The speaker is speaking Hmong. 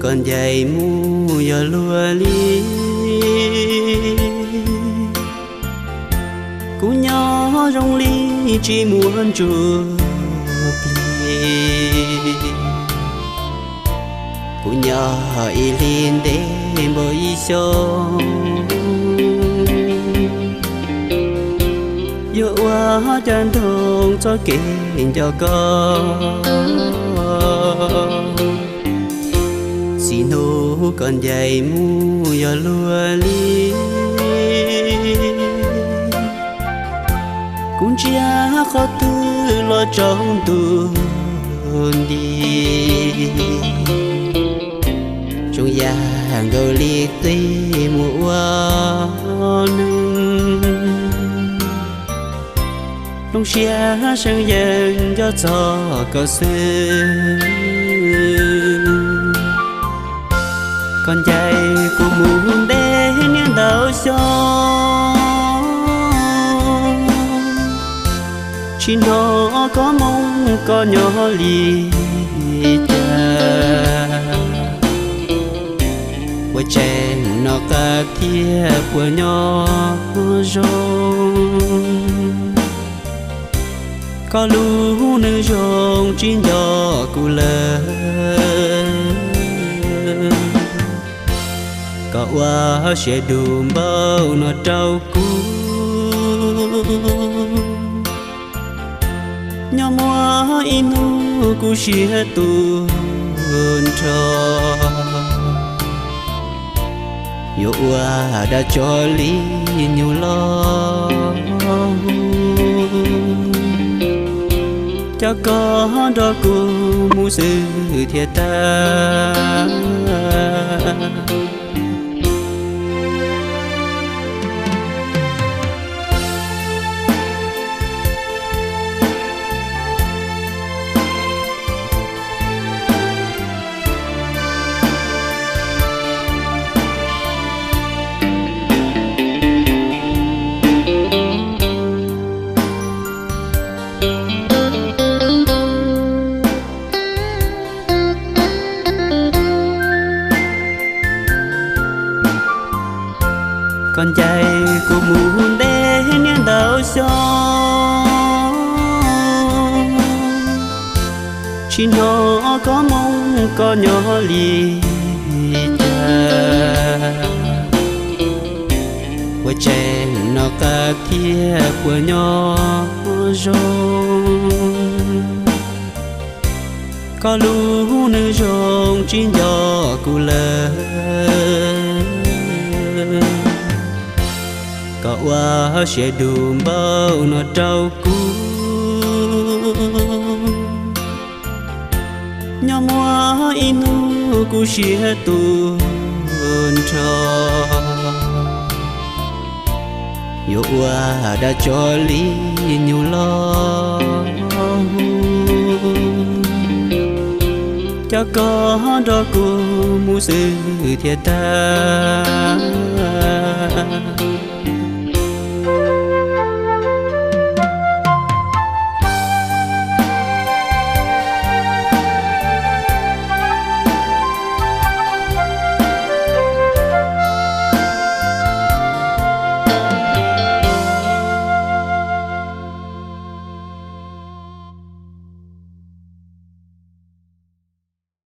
Koj ncaim mus yog luag li, kuv nyob zoo li tsis muaj ntsuj plig. Kuv nyob ib hlis ntev npaum ib xyoos, yuav ua cas nrog txoj kev nco koj. Txij hnub koj ncaim mus yog luag li, kuv ntsiab qhov twg los tsaus ntuj nti. Zoo yam nkaus li qi mus ua neeg, zoo siab seev yeej nco txog koj xwb. Koj ncaim kuv mus ntev niaj ntau xyoo, tsis hnov koj moo koj nyob li cas. Ua tseem noj qab thiab puas nyob zoo, koj lub neej zoo tsis nco kuv lawm. Koj ua siab dub npaum no rau kuv, nyob muaj ib hnub kuv siab tu nrho. Yuav ua dab tsi li nyuag los, coj koj nrog kuv mus xwb thiaj tag. Koj ncaim kuv mus ntev niaj ntau xyoo, tsis hnov koj moo koj nyob li cas. Ua tseem noj qab thiab puas nyob zoo, koj lub neej zoo tsis nco kuv lawm. Koj ua siab dub npaum no rau kuv, nyob muaj ib hnub kuv siab tu nrho. Yuav ua dab tsi li nyuag los, coj koj nrog kuv mus xwb thiaj tag.